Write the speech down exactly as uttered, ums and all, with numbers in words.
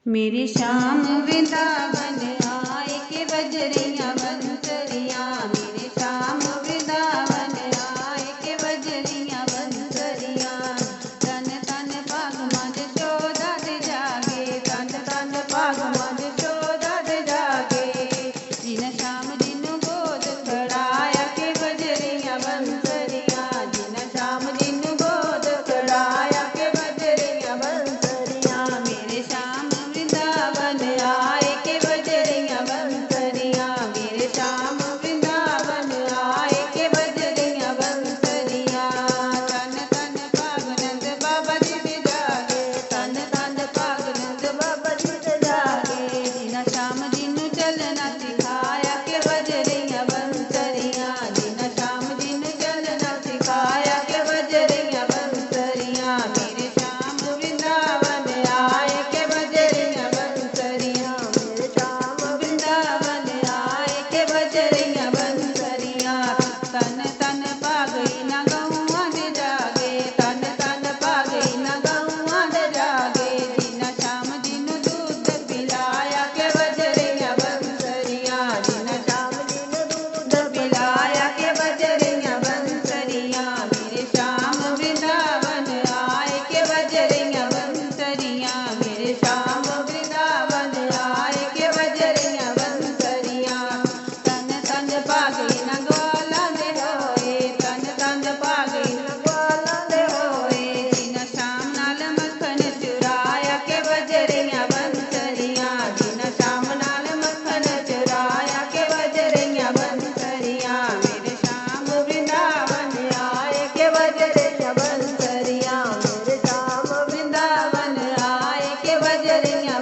मेरे श्याम वृंदावन आए के बजरियां बंसरियां, मेरे श्याम वृंदावन आए के बजरियां बंसरियां। तन तन भाग मां जशोदा दे जागे, तन तन भाग मां जशोदा दे जागे। जिन श्याम जिनु गोद खड़ाया के बजरियां बंसरियां, जिन श्याम जिनु गोद खड़ाया के बजरियां बंसरियां। मेरे श्याम वृंदावन आए के बजरियां बंसरियां, मेरे श्याम वृंदावन आए के बजरियां बंसरियां। तन तन भाग नंद बाबा जी दे जागे, तन तन भाग नंद बाबा जी दे जागे। जिन श्याम जिनु चलना सिखाया के बजरियां बंसरियां, जिन श्याम जिनु चलना सिखाया के बजरियां बंसरियां। मेरे श्याम वृंदावन आए के बजरियां बंसरियां, मेरे श्याम वृंदावन आए के बजरियां बंसरियां। तन तन भाग इना गऊआं दे जागे, तन तन भाग इना गऊआं दे जागे। जिन श्याम जिनु दूध पिलाया के बजरियां बंसरियां, जिन श्याम जिनु दूध पिलाया के बजरियां बंसरियां। मेरे श्याम वृंदावन आए के बजरियां बंसरियां, मेरे श्याम वृंदावन आए के बजरियां बंसरियां। तन तन भाग इना ग्वालां दे होए, तन तन भाग इना ग्वालां दे होए। जिन श्याम नाल मक्खन चुराया के बजरियां बंसरियां, जिन श्याम नाल मक्खन चुराया के बजरियां बंसरियां। मेरे श्याम वृंदावन आए के बजरियां बंसरियां, मेरे श्याम वृंदावन आए के बजरियां